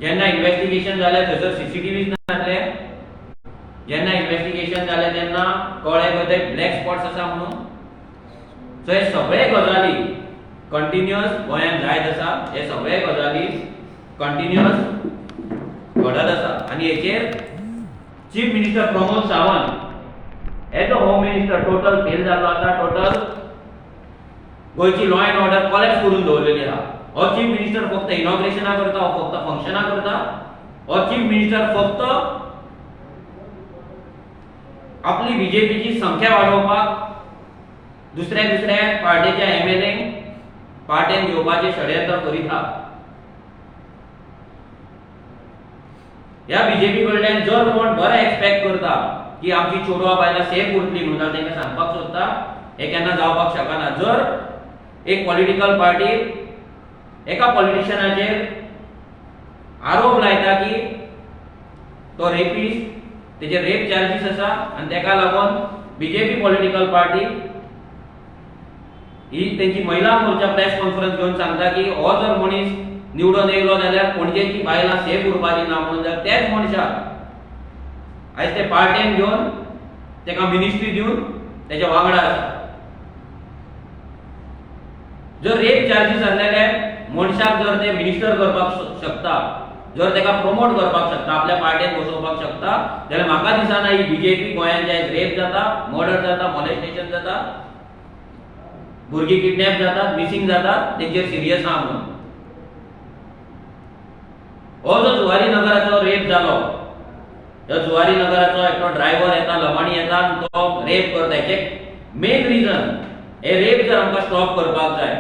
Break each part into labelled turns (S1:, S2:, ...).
S1: जेन्ना इन्व्हेस्टिगेशन जालें थंयसर सीसीटीव्हीज नासले. जेन्ना इन्व्हेस्टिगेशन जालें तेन्ना कळ्ळें खंय थंय ब्लॅक स्पॉट्स आसा म्हणून. सो हे सगळे गजाली कंटिन्युअस गोंयांत जायत आसा, हे सगळे गजाली कंटिन्युअस घडत आसा. आनी हेचेर chief minister Pramod Sawant as a home minister total fail जाल्लो आसा. टोटल गोंयची लॉ एंड ऑर्डर कॉलॅप्स करून दवरलेली आसा. हो चीफ मिनिस्टर फक्त इनॉग्रेशनां करता, हो फक्त फंक्शनां करता, हो चीफ मिनिस्टर फक्त आपली बीजेपीची संख्या वाडोवपाक दुसऱ्या दुसऱ्या पार्टीच्या एमएलए पार्टेन घेवपाचें षडयंत्र करीत आहा. ह्या बीजेपी कडल्यान जर कोण बरें एक्सपेक्ट करता की आमची चेडवां बायलां सेफ उरतली म्हणून, जाल्यार तांकां सांगपाक सोदता हें केन्ना जावपाक शकना. जर एक पॉलिटिकल पार्टी एका पॉलिटिशियनाचेर आरोप लायता की तो रेपिस्ट, तेजेर रेप चार्जीस आसा आनी तेका लागून बीजेपी पॉलिटिकल पार्टी ही तेंची महिला मोर्चा प्रेस कॉन्फरन्स घेवन सांगता की हो जर मनीस निवडून येयलो जाल्यार पणजेची बायलां सेफ उरपाची ना म्हणून, जाल्यार त्याच मनशाक आयज ते पार्टेन घेवन तेका मिनिस्ट्री दिवन तेच्या वांगडा आसा. जर रेप चार्जीस आसलेले मनशाक जर ते मिनिस्टर करपाक शकता, जर तेका प्रमोट करपाक शकता, आपल्या पार्टेन बसोवपाक शकता, जाल्यार म्हाका दिसना ही बीजेपी गोंयांत जे रेप जाता, मर्डर जाता, मॉलेस्टेशन जाता, भुरगीं किडनॅप जातात, मिसिंग जातात, तेंचेर सिरियस आहा म्हणून. हो जो जुवारी नगराचो रेप जालो, ह्या जुवारी नगराचो एकटो ड्रायव्हर येता, लमाणी येता आनी तो रेप करता. हेचें मेन रिजन, हे रेप जर आमकां स्टॉप करपाक जाय,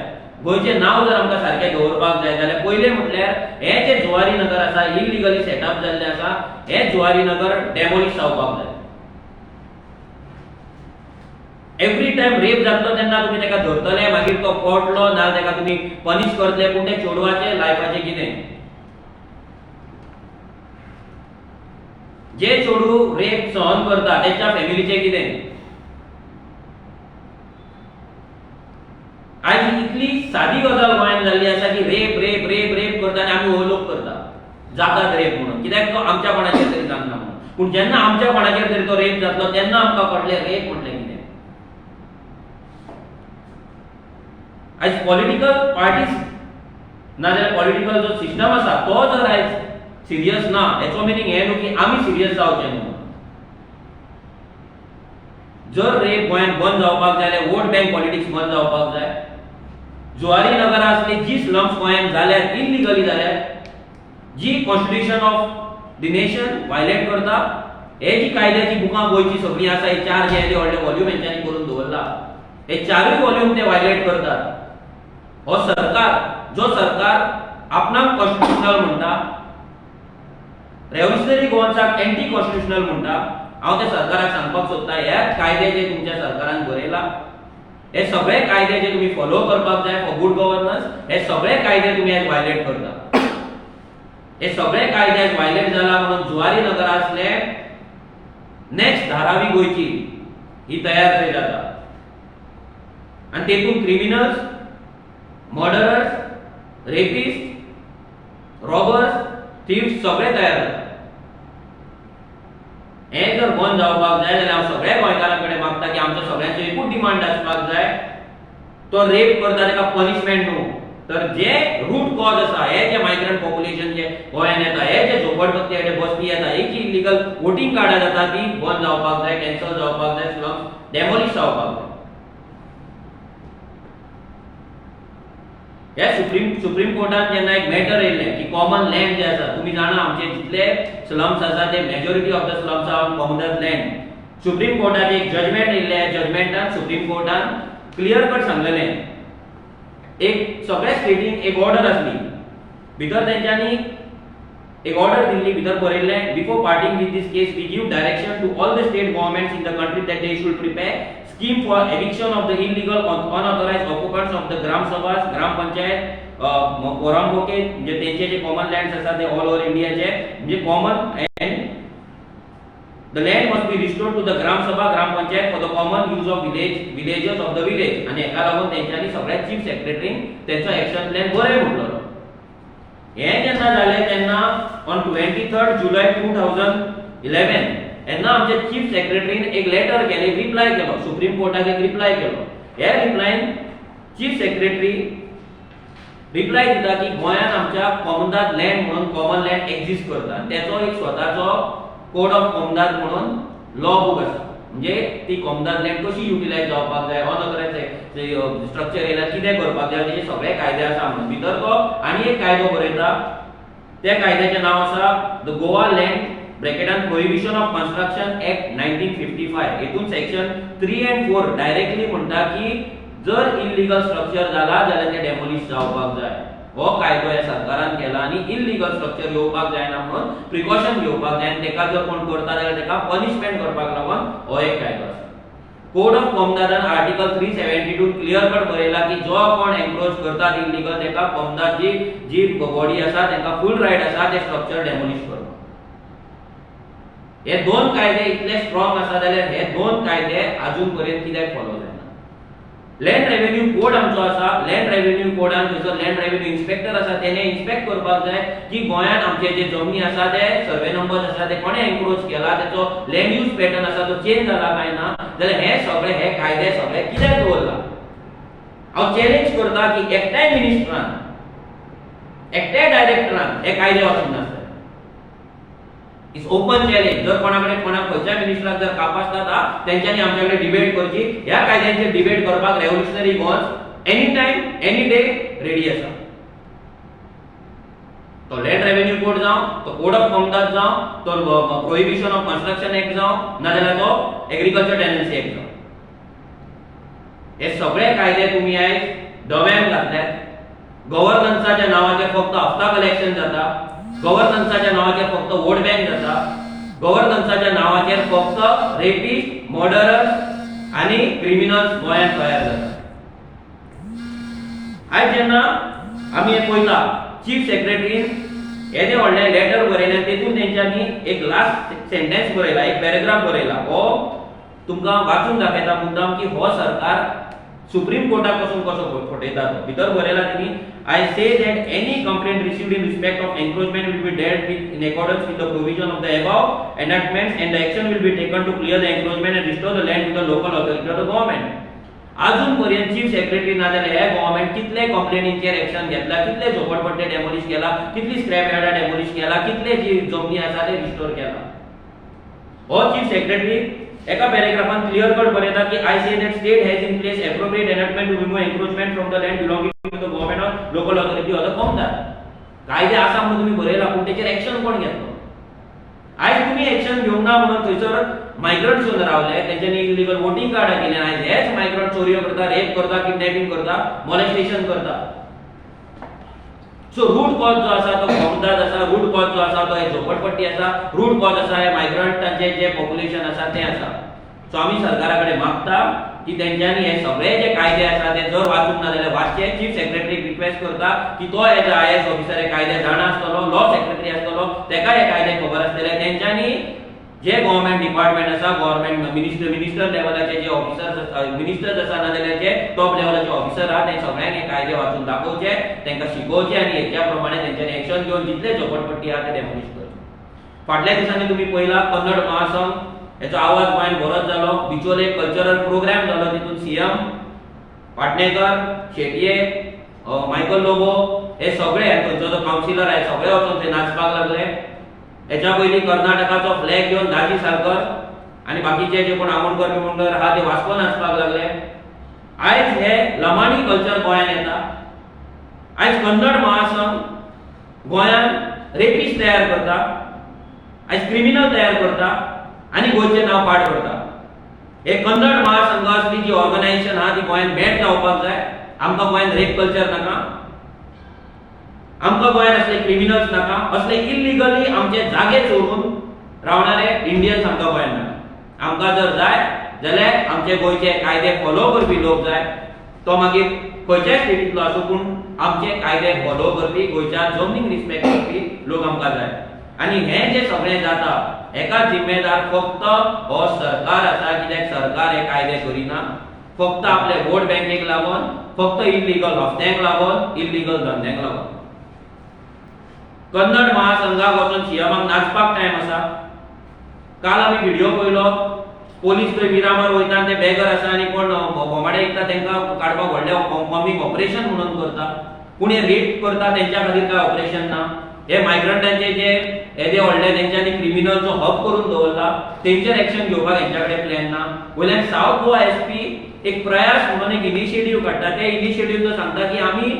S1: गोंयचें नांव जर आमकां सारकें दवरपाक जाय, जाल्यार पयलें म्हटल्यार हें जें जुवारी नगर आसा, इलिगली सेटअप जाल्लें आसा, हें जुवारी नगर डेमोलिश जावपाक जाय. एवरी टायम रेप जातलो तेन्ना तुमी ताका धरतले, मागीर तो कोटलो ना ताका तुमी पनिश करतले, पूण ते चेडवाचें लायफाचें कितें? जे चेडूं रेप सहन करता तेच्या फॅमिलीचें कितें? आयज इतली सादी गजाल गोंयांत जाल्ली आसा की रेप रेप रेप रेप करता आनी आमी ओवरलूक करता, जातात रेप म्हणून, कित्याक तो आमच्या कोणाचेर तरी जातना म्हणून. पूण जेन्ना आमच्या कोणाचेर तरी तो रेप जातलो तेन्ना आमकां कळटलें रेप म्हटलें कितें. आयज पॉलिटिकल पार्टीज नाजाल्यार पॉलिटिकल जो सिस्टम आसा तो जर आयज सिरियस ना, हेचो मिनींग हें न्हू की आमी सिरियस जावचें न्हू. जर रेप गोंयांत बंद जावपाक जाय जाल्यार वोट बँक पॉलिटिक्स बंद जावपाक जाय. जुवारी नगरा आसली जी स्लम्स गोंयांत जाल्यात, इलिगली जाल्यात, जी constitution of the nation violate करता, हे जी कायद्याची बुकां गोंयची सगळीं आसा, हे चार जे येदे व्हडले वॉल्यूम हेंच्यांनी करून दवरला, हे चारूय वॉल्यूम ते वायलेट करतात. हो सरकार जो सरकार आपणाक कॉन्स्टिट्युशनल म्हणटा, रेव्होल्युशनरी गोवन्साक एंटी कॉन्स्टिट्युशनल म्हणटा, हांव त्या सरकाराक सांगपाक सोदता, ह्या कायदे जे तुमच्या सरकारान बरयला, हे सगळे कायदे जे तुमी फॉलो करपाक जाय फॉर गुड गव्हर्नन्स, हे सगळे कायदे तुमी आयज वायलेट करता. हे सगळे कायदे आयज वायलेट जाला म्हणून जुवारी नगर आसले नेक्स्ट धारावी गोंयची ही तयार थंय जाता आनी तेतून criminals, murderers, rapist, robbers, thieves सगळे तयार जाता. हें जर बंद जावपाक जाय जाल्यार हांव सगळ्या गोंयकारां कडेन मागता की आमचो सगळ्यांचो एकूच डिमांड आसपाक जाय, तो रेप करता ताका पनिशमेंट न्हू, तर जे रूट कॉज आसा, हे जे मायग्रंट पॉप्युलेशन जे गोंयांत येता, हे जे झोपडपट्टी हे बस्ती येता, ही जी इलिगल वोटींग कार्डां जाता ती बंद जावपाक जाय, कॅन्सल जावपाक जाय, स्लम्स डेमोलिश जावपाक जाय. हे सुप्रीम कोर्टान जेन्ना एक मॅटर येयल्लें की कॉमन लँड जे आसा, तुमी जाणा आमचे जितले स्लम्स आसा ते majority of the slums are communal land. Supreme कोर्टाचें एक जजमेंट येयल्लें, जजमेंटान सुप्रीम कोर्टान क्लियर कट सांगलेलें, एक सगळ्या स्टेटींक एक ऑर्डर आसली, भितर तेंच्यांनी एक ऑर्डर दिल्ली, भितर बरयल्लें, before parting with this case we give direction to all the state governments in the country that they should prepare scheme for eviction of the illegal unauthorized occupants of the gram sabhas, gram panchayat, poramboke, म्हणजे तेंचे जे common lands आसा ते all over इंडियाचे, म्हणजे common and the land must be restored to the gram sabha, gram panchayat for the common use of villagers of the village. आनी हेका लागून तेंच्यांनी सगळ्या चीफ सेक्रेटरींक तेंचो एक्शन प्लॅन बरय म्हटलो. हें जेन्ना जालें तेन्ना On 23rd July 2011 तेन्ना आमच्या चीफ सेक्रेटरीन एक लेटर केलें, रिप्लाय केलो, सुप्रीम कोर्टाक एक रिप्लाय केलो. ह्या रिप्लायन चीफ सेक्रेटरी रिप्लाय दिता की गोंयांत आमच्या कॉमनदाद लँड म्हणून कॉमन लँड एक्झिस्ट करता आनी तेचो एक स्वताचो कोड ऑफ कॉमनदाद म्हणून लॉ बूक आसा. म्हणजे ती कॉमनदाद लँड कशी युटिलायज जावपाक जाय, अनऑथरायज स्ट्रक्चर येयल्यार कितें करपाक जाय, तेजे सगळे कायदे आसा म्हणून. भितर तो आनी एक कायदो बरयता. त्या कायद्याचें नांव आसा the Goa land ब्रॅकेटान Prohibition of Construction Act 1955. हेतून section 3 and 4 directly म्हणटा की जर इलिगल स्ट्रक्चर जाला जाल्यार ते डेमोलिश जावपाक जाय. हो कायदो ह्या सरकारान केला आनी इलिगल स्ट्रक्चर येवपाक जायना म्हणून प्रिकॉशन घेवपाक जाय आनी तेका जर कोण करता जाल्यार तेका पनिशमेंट करपाक लागून हो एक कायदो आसा. कोड ऑफ कॉमदादान आर्टिकल 372 क्लियर कट बरयला की जो कोण एन्क्रोच करतात इलिगल, तेका कॉमदाद जी जी बॉडी आसा तेंका फूल रायट आसा ते स्ट्रक्चर डेमोलिश करपाक. हे दोन कायदे इतले स्ट्रॉंग आसा जाल्यार हे दोन कायदे अजून पर्यंत कित्याक फॉलो जायना? लँड रेव्हेन्यू कोड आमचो आसा. लँड रेव्हेन्यू कोडान थंयसर लँड रेव्हेन्यू इन्स्पेक्टर आसा, तेणे इन्स्पेक्ट करपाक जाय की गोंयांत आमचे जे जमनी आसा, ते सर्वे नंबर आसा, ते कोणे एन्क्रोच केला, तेचो लँड यूज पॅटर्न आसा तो चेंज जाला काय ना. जाल्यार हे सगळे हे कायदे सगळे कित्याक दवरला? हांव चॅलेंज करता की एकट्याय मिनिस्टरान, एकट्याय डायरेक्टरान हे कायदे वाचूंक नासले. It's open challenge. जर कोणा कडेन, कोणाक, खंयच्या मिनिस्टराक जर कापास जाता, तेंच्यांनी आमच्या कडेन डिबेट करची. ह्या कायद्यांचेर डिबेट करपाक Revolutionary Goans any time, any day ready आसा. तो लँड रेव्हेन्यू कोड जावं, तो कोड ऑफ कॉमदाद जावं, तो प्रोहिबिशन ऑफ कन्स्ट्रक्शन एक्ट जावं, नाजाल्यार तो एग्रीकल्चर टेनन्सी एक्ट जावं, हे सगळे कायदे तुमी आयज डब्यान घातल्यात. गव्हर्नन्साच्या नांवाचेर फक्त हप्ता कलेक्शन जाता. गव्हर्नन्साच्या नांवाचेर फक्त वोट बँक जाता. गव्हर्नन्साच्या नांवाचेर फक्त रेपिस्ट, मर्डरर्स आनी क्रिमिनल्स गोंयांत तयार जाता. आयज जेन्ना आमी हें पळयता, चीफ सेक्रेटरीन येदें व्हडलें लेटर बरयलें, तेतून तेंच्यांनी एक लास्ट सेंटेन्स बरयला, एक पॅरेग्राफ बरयला. हो तुमकां वाचून दाखयता मुद्दाम की हो सरकार सुप्रीम कोर्टाक पसून कसो फटयता तो. भितर बरयला तेणी, "I say that any complaint received in respect of encroachment will be dealt with in accordance with the provision of the above enactments and the action will be taken to clear the encroachment and restore the land to the local authority of the government." अजून पर्यंत chief secretary ना जाल्यार हे government कितले कंप्लेनींचेर action घेतला, कितले झोपडपट्टे demolish केला, कितली स्क्रॅप यार्डां डेमोलिश केला, कितले जी जमनी आसा ते रिस्टोर केला? हो चीफ सेक्रेटरी एका पॅरेग्राफान क्लियर कट बरयता की "I say that state has in place appropriate enactment to remove encroachment from the land belonging to the government or local authority or the comunidade." कायदे आसा म्हणून तुम्ही बरयला, पूण तेचेर एक्शन कोण घेतलो? आयज तुम्ही एक्शन घेवंक ना म्हणून थंयसर मायग्रंट्स येवन रावले. तेंच्यांनी इलिगल वोटींग कार्डां केली. आयज हेच मायग्रंट चोरयो करता, रेप करता, किडनॅपिंग करता, मॉलेस्टेशन करता. सो रूट कॉज जो आसा तो कोमुनिदाद आसा. रूट कॉज जो आसा तो हे झोपडपट्टी आसा. रूट कॉज आसा हे मायग्रंटांचे जे पॉप्युलेशन आसा तें आसा. सो आमी सरकारा कडेन मागता की तेंच्यांनी हे सगळे जे कायदे आसा ते जर वाचूंक ना जाल्यार वाचचे. चीफ सेक्रेटरीक रिक्वेस्ट करता की तो as a IAS officer हे कायदे जाणा आसतलो, लॉ सेक्रेटरी आसतलो, तेका हे कायदे खबर आसतले. तेंच्यांनी जे गव्हर्मेंट डिपार्टमेंट आसा, गव्हर्मेंट मिनिस्टर, मिनिस्टर लेवलाचे जे ऑफिसर्स आसा, मिनिस्टर्स आसा, नाजाल्यार जे टॉप लेवलाचे ऑफिसर आहा, ते सगळ्यांक हे कायदे वाचून दाखोवचे, तांकां शिकोवचे आनी हेच्या प्रमाणे तेंच्यांनी एक्शन घेवन जितले झोपडपट्टी आहा ते डेमोलिश करचे. फाटल्या दिसांनी तुमी पळयला, कन्नड महासंघ हेचो आवाज गोंयांत बरोच जालो. बिचोले कल्चरल प्रोग्राम जालो, तितून सीएम पाटणेकर, शेटये, मायकल लोबो हे सगळे, थंयचो जो कावन्सिलर आहे, सगळे वचून थंय नाचपाक लागले. हेच्या पयलीं कर्नाटकाचो फ्लॅग घेवन दाजी सालकर आनी बाकीचे जे कोण आमोणकर बिमोणकर आहा ते वास्को नाचपाक लागले. आयज हे लमाणी कल्चर गोंयांत येता. आयज कन्नड महासंघ गोंयांत रेपिस्ट तयार करता, आयज क्रिमिनल तयार करता आनी गोंयचें नांव पाड करता. हे कन्नड महासंघ असली जी ऑर्गनायझेशन आहा ती गोंयांत बॅन जावपाक जाय. आमकां गोंयांत रेप कल्चर नाका. आमकां गोंयांत असले क्रिमिनल्स नाका. असले इलिगली आमचे जागे चोरून रावणारे इंडियन्स आमकां गोंयांत नाका. आमकां जर जाय जाल्यार आमचे गोंयचे कायदे फॉलो करपी लोक जाय. तो मागीर खंयच्याय स्टेटींतलो आसूं, पूण आमचे कायदे फॉलो करपी, गोंयच्या जमनीक रिस्पेक्ट करपी लोक आमकां जाय. आनी हें जें सगळें जाता हेका जिम्मेदार फक्त हो सरकार आसा, कित्याक सरकार हे कायदे करिना, फक्त आपले वोट बँकेक लागून, फक्त इल्लिगल हप्त्यांक लागून, इल्लिगल धंद्यांक लागून. कन्नड महासंघाक वचून सीएमाक नाचपाक टायम आसा. काल आमी व्हिडिओ पळयलो, पोलीस थंय मिरामार वयता आनी ते बेगर आसा आनी कोण बोमाडे विकता तांकां काडपाक व्हडलें कॉम्बिंग ऑपरेशन म्हणून करता. पूण हे रेप करता तेंच्या खातीर काय ऑपरेशन ना. हे मायग्रंटांचे जे येदे व्हडले तेंच्यांनी क्रिमिनलचो हब करून दवरला, तेंचेर एक्शन घेवपाक हेंच्या कडेन प्लॅन ना. वयल्यान सावथ गोवा एसपी एक प्रयास म्हणून एक इनिशिएटीव काडटा. ते इनिशिएटीव तो सांगता की आमी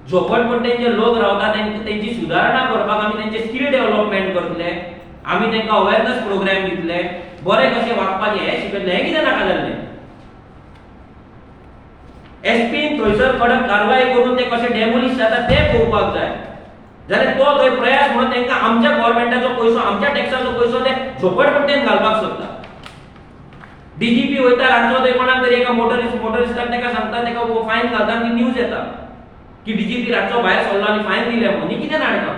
S1: झोपडपट्टेन जे लोक रावता तेंची सुदारणा करपाक आमी तेंचे स्कील डेव्हलपमेंट करतले, आमी तांकां अवेरनस प्रोग्राम दितले, बरें कशें वागपाचें हें शिकयतले. हें कितें नाका जाल्लें? एसपीन थंयसर कडक कारवाय करून ते कशें डेमोलिश जाता तें पळोवपाक जाय. जाल्यार तो थंय प्रयास म्हणून तांकां आमच्या गव्हर्मेंटाचो पयसो, आमच्या टॅक्साचो पयसो ते झोपडपट्टेन घालपाक सोदता. डीजीपी वयता रातचो थंय कोणाक तरी एका मोटरिस्टाक ताका सांगता, ताका फायन घालता आनी न्यूज येता की डीजीपी रातचो भायर सरलो आनी फायन दिले म्हणून. ही कितें नाटकां?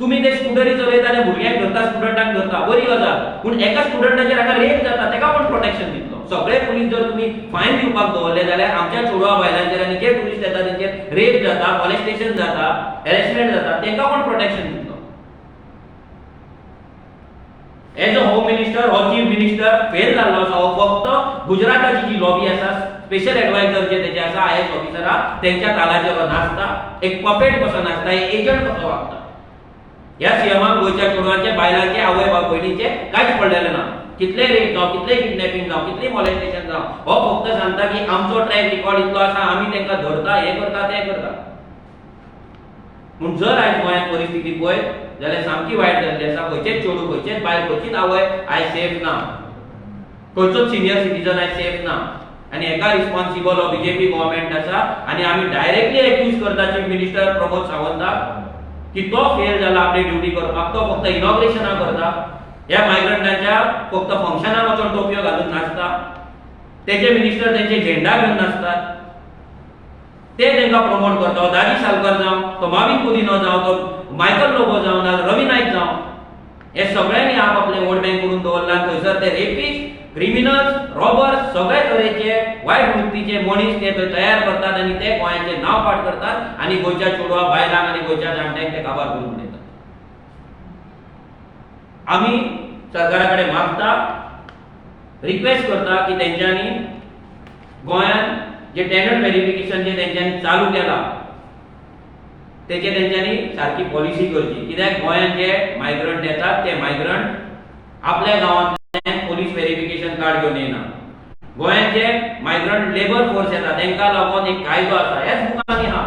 S1: तुमी ते स्कुटरी चलयता, त्या भुरग्यांक धरता, स्टुडंटांक धरता, बरी गजाल. पूण एका स्टुडंटाचेर हांगा रेप जाता, ताका कोण प्रोटेक्शन दितलो? सगळे पुलीस जर तुमी फायन दिवपाक दवरले जाल्यार आमच्या चेडवा बायलांचेर आनी जे टुरिस्ट येता तेंचेर रेप जाता, मॉलेस्टेशन जाता, हॅरेसमेंट जाता, तांकां कोण प्रोटेक्शन दितलो? एज अ होम मिनिस्टर हो चीफ मिनिस्टर फेल जाल्लो आसा. हो फक्त गुजराताची जी लॉबी आसा, स्पेशल एडवायझर जे तेजे आसा, आयएएस ऑफिसरा, तेंच्या तालाचेर हो नाचता, एक पपेट कसो नाचता, एक एजंट कसो वागता. ह्या सीएमाक गोंयच्या चेडवांचे, बायलांचे, आवय बाप भयणीचे कांयच पडलेलें ना. कितले रेप जावं, कितले किडनॅपिंग जावं, कितले मॉलेस्टेशन जावं, हो फक्त सांगता की आमचो ट्रॅक रिकॉर्ड इतलो आसा, आमी तांकां धरता, हें करता, तें करता. पूण जर आयज गोंयांत परिस्थिती पळयत जाल्यार सामकी वायट जाल्ली आसा. खंयचेच चेडूं, खंयचेच बायल, खंयचीच आवय आयज सेफ ना, खंयचोच सिनियर सिटीजन आयज सेफ ना. आनी हेका रिस्पॉन्सिबल हो बीजेपी गव्हर्मेंट आसा. आनी आमी डायरेक्टली एक्यूज करता चीफ मिनिस्टर प्रमोद सावंताक की तो फेल जाला आपली ड्युटी करपाक. तो फक्त इनॉग्रेशनां करता, ह्या मायग्रंटांच्या फक्त फंक्शनाक वचून टोपयो घालून नाचता. तेजे मिनिस्टर तेंचे झेंडा घेवन नाचतात, ते तांकां प्रमोट करता. दादी सालकर जावं, तो माविन कुदिनो जावं, तो मायकल लोबो जावं, ना रवी नायक जावं, हे सगळ्यांनी आप आपले वोट बँक करून दवरला. थंयसर ते रेपिस्ट, क्रिमिनल्स, रॉबर्स, सगळे तरेचे वायट वृत्तीचे मनीस ते थंय तयार करतात आनी ते गोंयाचें नांव पाड करतात आनी गोंयच्या चेडवा बायलांक आनी गोंयच्या जाणट्यांक ते काबार करून उडयतात. आमी सरकारा कडेन मागता, रिक्वेस्ट करता की तेंच्यांनी गोंयांत जे टेनंट व्हेरिफिकेशन जे तेंच्यांनी चालू केला, तेचे तेंच्यांनी सारकी पॉलिसी करची. कित्याक गोंयांत जे मायग्रंट येतात ते मायग्रंट आपल्या गांवांतल्यान पोलीस व्हेरिफिकेशन कार्ड घेवन येना. गोंयांत जे मायग्रंट लेबर फोर्स येता तांकां लागून एक कायदो आसा, ह्याच बुकांनी आहा,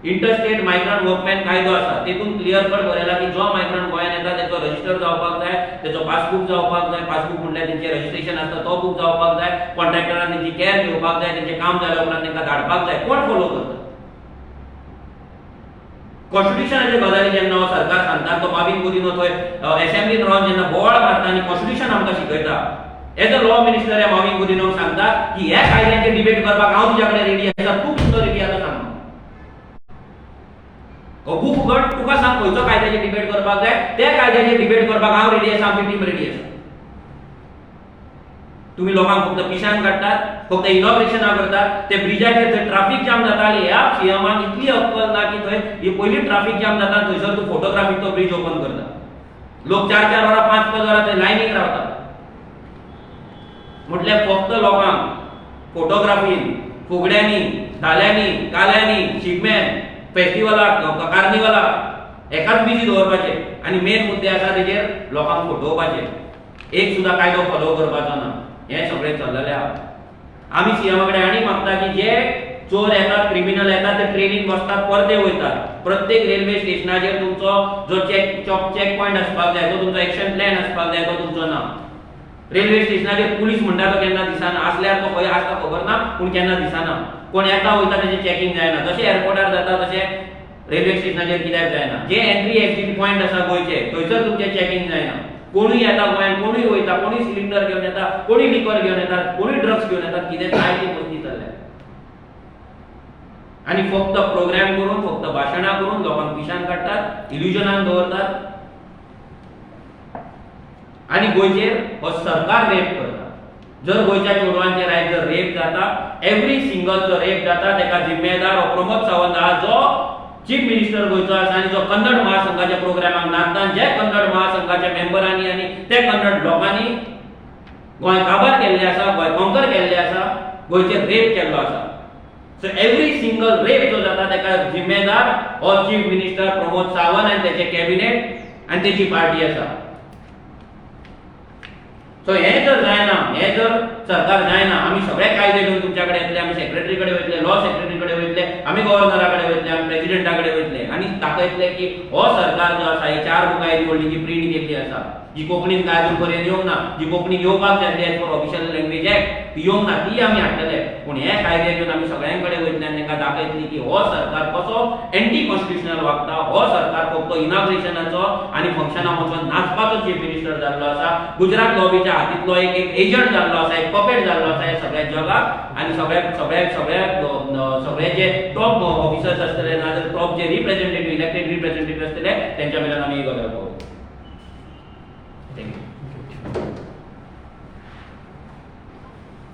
S1: इंटरस्टेट मायग्रंट वर्कमॅन कायदो आसा. तेतून क्लियर कट बरयला की जो मायग्रंट गोंयांत येता तेचो रजिस्टर जावपाक जाय, तेचो पासबूक जावपाक जाय. पासबूक म्हणल्यार तेंचे रजिस्ट्रेशन आसता तो बूक जावपाक जाय. कॉन्ट्रॅक्टरान तेंची कॅर घेवपाक जाय, तेंचें काम जाल्या उपरांत तांकां धाडपाक जाय. कोण फॉलो करता? कॉन्स्टिट्युशनाचे गजाली जेन्ना हो सरकार सांगता, तो माविन गुदिन्हो थंय एसेंब्लीन रावन जेन्ना बोवाळ मारता आनी कॉन्स्टिट्युशन आमकां शिकयता, एज अ लॉ मिनिस्टर ह्या माविन गुदिन्होक सांगता की ह्या कायद्याचेर डिबेट करपाक हांव तुज्या कडेन रेडी आसा, तूं कितलो रेडी आसा सांग. हो बूक उगड, तुका सांग खंयचो कायद्याचेर डिबेट करपाक जाय, त्या कायद्याचेर डिबेट करपाक हांव रेडी आसा, आमची टीम रेडी आसा. तुम्ही लोकांक फक्त पिशान काडटात, फक्त इनॉग्रेशनां करतात. ते ब्रिजाचेर थंय ट्राफीक जाम जाताली, ह्या सीएमाक इतली अक्कल ना की थंय ही पयली ट्राफीक जाम जाता थंयसर तूं फोटोग्राफीक तो ब्रिज ओपन करता. लोक 4-4 वरां, 5-5 वरां थंय लायनीक रावतात. म्हटल्यार फक्त लोकांक फोटोग्राफीन, फुगड्यांनी, धाल्यांनी, काल्यांनी, शिगम्यान, फेस्टिवलाक, कार्निवलाक एकाच बिजी दवरपाचे आनी मेन मुद्दे आसा तेजेर लोकांक फटोवपाचे. एक सुद्दां कायदो फॉलो करपाचो ना. हें सगळें चल्लेलें आहा. आमी सीएमा कडेन आनी मागता की जे चोर येतात, क्रिमिनल येतात, ते ट्रेनीन बसतात, परते वयतात. प्रत्येक रेल्वे स्टेशनाचेर तुमचो जो चेक चेक पॉयंट आसपाक जाय, तो तुमचो एक्शन प्लॅन आसपाक जाय, तो तुमचो ना. रेल्वे स्टेशनाचेर पुलीस म्हणटा तो केन्ना दिसना, आसल्यार तो खंय आसता खबर ना, पूण केन्ना दिसना. कोण येता वयता तेजें चॅकिंग जायना. जशें एअरपोर्टार जाता तशें रेल्वे स्टेशनाचेर कित्याक जायना? जे एंट्री एक्झीट पॉयंट आसा गोंयचे, थंयसर तुमचें चॅकिंग जायना. कोणूय येता गोंयांत, कोणूय वयता, कोणूय सिलिंडर घेवन येता, कोणूय लिकर घेवन येता, कोणूय ड्रग्स घेवन येतात. कितें जाय ती मस्ती चल्ल्या आनी फक्त प्रोग्राम करून, फक्त भाशणां करून लोकांक पिशान काडटात, इल्युजनान दवरतात आनी गोंयचेर हो सरकार रेप करता. जर गोंयच्या चेडवांचेर आयज जर रेप जाता, एवरी सिंगल जो रेप जाता तेका जिम्मेदार हो प्रमोद सावंत आहा, जो चीफ मिनिस्टर गोंयचो आसा आनी जो कन्नड महासंघाच्या प्रोग्रामाक नाचता, जे कन्नड महासंघाच्या मेंबरांनी आनी ते कन्नड लोकांनी गोंय काबार केल्लें आसा, गोंय कॉन्कर केल्लें आसा, गोंयचेर रेप केल्लो आसा. सो एवरी सिंगल रेप जो जाता, ताका जिम्मेदार हो चीफ मिनिस्टर प्रमोद सावंत आनी तेचे कॅबिनेट आनी तेची पार्टी आसा. सो हें जर जायना, हें जर सरकार जायना, आमी सगळे कायदे घेवन तुमच्या कडेन येतले. आमी सेक्रेटरी कडेन वयतले, लॉ सेक्रेटरी कडेन वयतले, आमी गव्हर्नरा कडेन वयतले, आमी प्रेसिडेंटा कडेन वयतले आनी दाखयतले की हो सरकार जो आसा, ही चार बुकां येदी व्हडली जी प्रिंट केल्ली आसा, जी कोंकणीन काय अजून पर्यंत येवंक ना, जी कोंकणीक येवपाक जाय आसली as per Official Language Act, ती येवंक ना, ती आमी हाडटले. पूण हे कायदे घेवन आमी सगळ्यां कडेन वयतले आनी तांकां दाखयतली की हो सरकार कसो एंटी कॉन्स्टिट्युशनल वागता. हो सरकार फक्त इनॉग्रेशनाचो आनी फंक्शनाक वचोन नाचपाचो चीफ मिनिस्टर जाल्लो आसा, गुजरात लॉबीच्या हातींतलो एक एक एजंट जाल्लो आसा, एक पपेट जाल्लो आसा. हे सगळ्या जगाक आनी सगळ्या सगळ्या सगळ्या सगळे जे टॉप ऑफिसर्स आसतले, नाजाल्यार टॉप जे रिप्रेझेंटेटिव्ह, इलेक्टेड रिप्रेझेंटेटिव्ह आसतले, तेंच्या मेरेन आमी ही गजाल पावयतले.